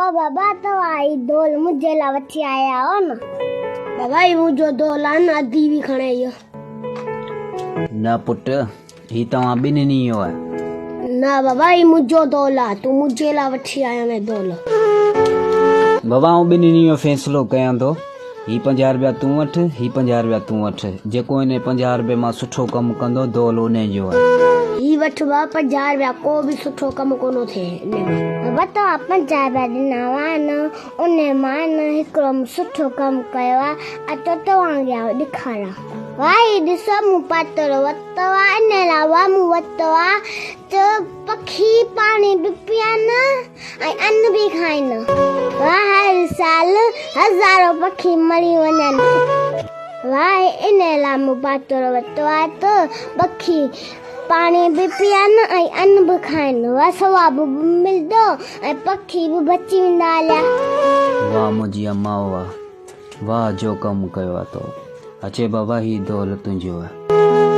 او بابا توهان هي دول منهنجي لاء وٺي آيا آهيو نه. بابا هي منهنجو دول آهي نه ادي به کڻي اهو. نه پٽ هي توهان ٻنهين جو آهي. نه بابا هي منهنجو دول آهي تون منهنجي لاء وٺي آيو آهين دول. بابا آئون ٻنهين جو فيصلو ڪيان ٿو هي 50 رپيا تون وٺ هي 50 رپيا تون وٺ جيڪو ان 50 رپئي مان سٺو ڪم ڪندو دول انهي جو آهي. هي وٺ بابا 50 رپيا ڪو به سٺو ڪم ڪونه ٿئي انهي مان. بابا توهان 50 رپيا ڏنا هئا نه انهي مان نه هڪڙو مون سٺو ڪم ڪيو آهي اچو توهان کي آئون ڏيکاريان. واهه هي ڏسو مون پاتڙو ورتو آهي انهي لاء واهه مون ورتو آهي ته پکي پاڻي به پيئن ۽ ان به کائن. واهه هر سال هزارون پکي مري وڃن. واهه انهي لاء مون پاتڙو ورتو آهي ته پکي پاڻي به پيئن ۽ ان به کائن. واهه ثواب به ملندو ۽ پکي به بچي ويندا هليا. واهه منهنجي اما واهه. واهه جو ڪم ڪيو آ تو. اچي بابا هي دول تنهنجو آ.